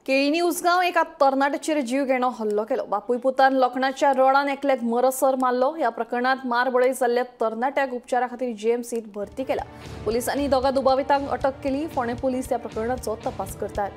केळीनी उसगांव एका तरणाट्याचेर जीव घेणो हल्लो केलो। बापूय पुतान लोखणाच्या रोडान एकल्याक मरसर मारलो। ह्या प्रकरणात मारबडय जाल्ल्या तरणाट्याक उपचारा खातीर जीएमसीत भरती केला। पोलिसांनी दोगा दुबावितांक अटक केली। फोंडें पोलीस ह्या प्रकरणाचो तपास करतात।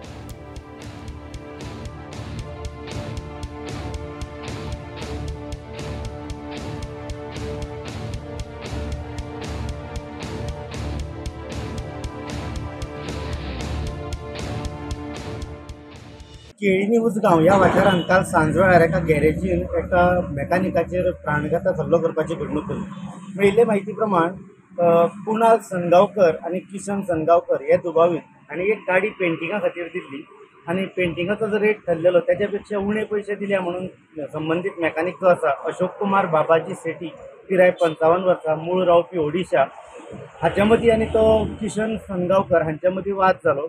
केळीनी उसगांव ह्या वाठारांत काल सांजवेळार एका गॅरेजीन एका मेकॅनिकाचेर प्राणघातक हल्लो करपाची घडणूक घडली। मेळिल्ले म्हायती प्रमाण कुणाल सनगांवकर आनी किशन सनगांवकर हे दुबावीत आनी एक गाडी पेंटिंगा खातीर दिल्ली आनी पेंटिंगाचो जो रेट ठरलेलो त्याच्या पेक्षा उणे पयशे दिल्या म्हणून संबंदीत मेकॅनिक जो आसा अशोक कुमार बाबाजी सेठी पिराय 55 वर्सां, मूळ रावपी ओडिशा, हाच्या मदीं आनी तो किशन सनगांवकर हांच्या मदीं वाद जालो।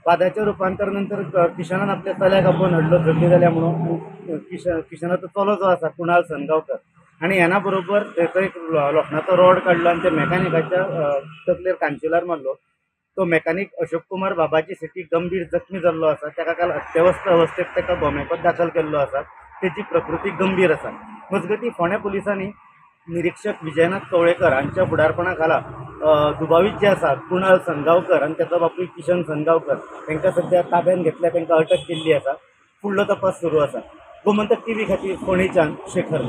वादाच्या रुपांतर नंतर किशनान आपल्या चल्याक आपोवन हाडलो, झगडी जाल्या म्हणून किशनाचो चलो जो आसा कुणाल सनगांवकर आनी ह्याना बरोबर थंय एक लोखणाचो रॉड काडलो आनी त्या मेकॅनिकाच्या तकलेर कांचिलार मारलो। तो मेकॅनिक अशोक कुमार बाबाजी सेठी गंभीर जखमी जाल्लो आसा। ताका काल अत्यवस्थ अवस्थेत ताका गोमेकॉत दाखल केल्लो आसा। तेची प्रकृती गंभीर आसा। मजगतीं फोंडें पुलिसांनी निरीक्षक विजयनाथ कवळेकर हांच्या फुडारपणा खाला दुबावीत जे आसा कुणाल सनगांवकर आनी ताचो बापूय किशन सनगांवकर तांकां सद्या ताब्यात घेतल्या, तांकां अटक केल्ली आसा। फुडलो तपास सुरू आसा। गोमंतक टीव्ही खातीर फोंडेच्यान शेखर।